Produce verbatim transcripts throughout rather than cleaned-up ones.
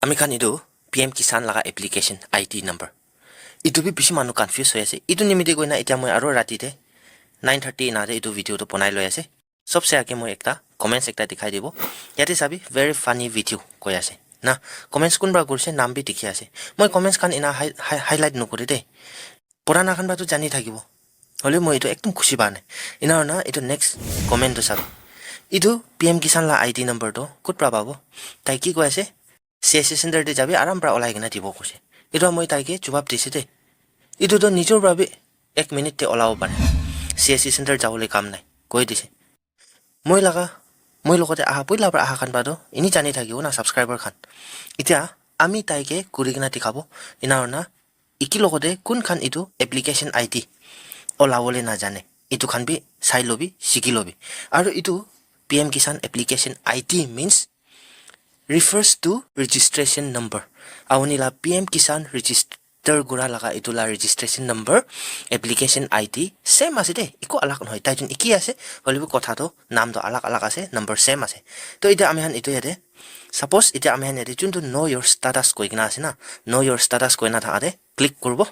Ami khan etu P M Kisan laga application I D number. Etu bi bishi manu confuse hoi ase. Etu nimite koina etia moi aro rati te nine thirty ena te etu video tu bonai loi ase. Sobse age moi ekta comments ekta dikhai dibo. Yate sabi, very funny video koi ase. Na, comments kunba kurise, naam bi dikhi ase. Moi comments khan ena hi-, hi-, highlight nukuri de. Purana khan ba tu jani thakibo. Hole moi etu ekdum khushi pa nai. Ena hoina etu next comment tu sabi. Etu P M Kisan la I D number tu kot pra pabo? Tai ki koi ase? C S C center te jabi, aram pra olai kena dibo koise. Etu moi tai ke jawab dise de. Etu tu nijor pra bi ek minute te olabo pare. C S C center jabole kam nai, koi dise. Moi laga, moi logote aha, poila pra aha khan ba tu, ini jani thakibo na subscriber khan. Etia ami tai ke kuri kena dikhabo, ena hoina, iki logote kun khan etu application I D olabole najane. Etu khan bi sai lobi, sikhi lobi. Aru etu P M Kisan application I D means refers to registration number. Auni la P M Kisan register kura laga etu la registration number, application I D same ase de, eku alag nohoi. Tai jun eki ase, hoilebi kotha to, naam to alag alag ase, number same ase. To etia ami khan etu yate, suppose etia ami khan yate juntu know your status koi kena ase na, know your status koi na thaka de click kuribo.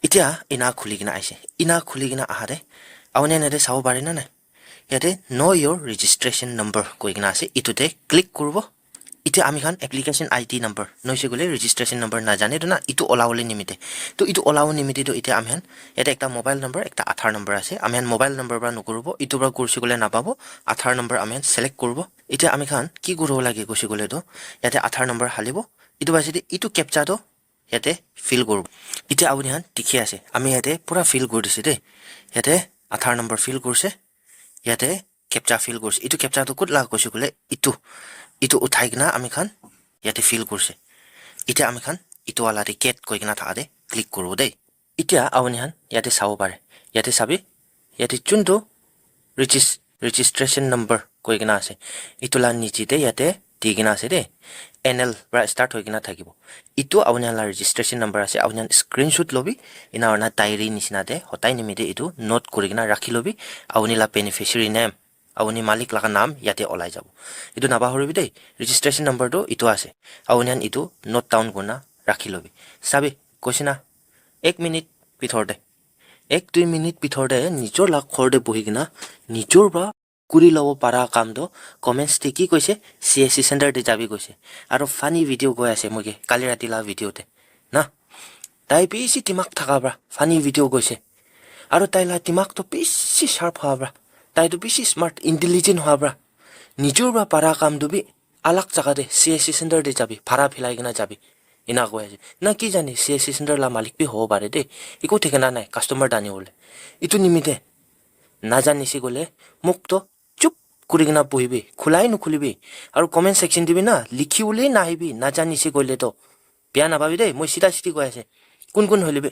Etia ena khuli kena aise, ena khuli kena aha de, auni khan yate sabo pare na nai? Yate know your registration number koi kena ase, etu te click kuribo. Etia ami khan application I D number, noise koile registration number najane to na, etu olabole nimite. To etu olabo nimite to etia ami khan yate ekta mobile number, ekta Aadhaar number ase. Ami khan mobile number pra nukuribo, etu pra kurse koile napabo, Aadhaar number ami khan select kuribo. Etia ami khan ki kuribo lage koise koile to, yate Aadhaar number halibo, etu paise de etu captcha to yate fill kuribo. Etia auni khan dikhi ase, ami yate pura fill kuri dise de. Yate Aadhaar number fill kurise, yate captcha fill kurise. Etu captcha tu kot laga koise koile etu, etu uthai kena ami khan yate fill kurise. Etia ami khan etu wala te get koi kena thaka te click kuribo de. Etia auni khan yate sabo pare. Yate sabi, yate juntu regis-, registration number koi kena ase. Etu la niche te yate di kena ase de. N L pra start hoi kena thakibo. Etu auni khan la registration number ase. Auni khan screenshot lobi, ena hoina diary nishina te hotai nimite etu note kuri kena rakhi lobi. Auni la beneficiary name, auni malik laga naam yate olai jabo. Etu napahoribi de, registration number tu etu ase. Auni khan etu note down kurina rakhi lobi. Sabi, koise na, ek minute bithor te, ek dui minute bithor te nijor la ghor te bohi kena nijor pra kuri lobo para kam tu comments te ki koise, C S C center te jabi koise. Aru funny video koi ase moi ke kali rati la video te. Na? Tai bishi dimag thaka pra funny video koise. Aru tai la dimag tu bishi sharp hoa pra. Tai tu bishi smart, intelligent hoa pra. Nijor pra para kam tu bi alag jaga te, C S C center te jabi, bhara philai kena jabi. Ena koi ase. Na ki jane, C S C center la malik bi hobo pare de. Eku thikana nai, customer dani bole. Etu nimite najani se koile, muk to chup kuri kena bohibi, khulai nukhulibi. Aru comment section te bi na, likhi bole nahibi, najani se koile to. Bia napabi de, moi sida sidi koi ase. Kun kun hoile bi.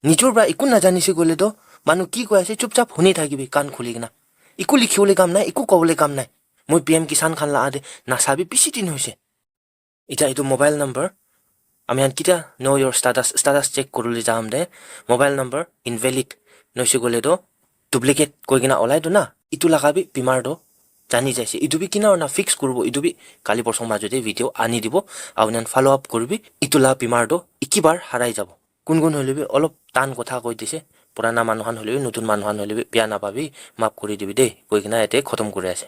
Nijor pra eku najani se koile to, manu ki koi ase, chupchap huni thakibi, kan khuli kena. Eku likhi bole kam nai, eku kobole kam nai. Moi P M Kisan khan la ade nasabi bishi din hoise. Etia etu mobile number, ami khan ketia know your status, status check kuribole jam de, mobile number invalid, noise koile to duplicate koi kena olai to na, etu laga bi bimar to jani jaise. Etu bi kina hoina fix kuribo, etu bi kali porsong majo te video ani dibo, aru follow up kuribi, etu la bimar to ekibar harai jabo. Kun kun hoile bi olop tan kotha koi dise, purana manu khan hoile bi, notun manu khan hoile bi, bia napabi, maaf kuri dibi de, koi kena yate khotom kuri ase.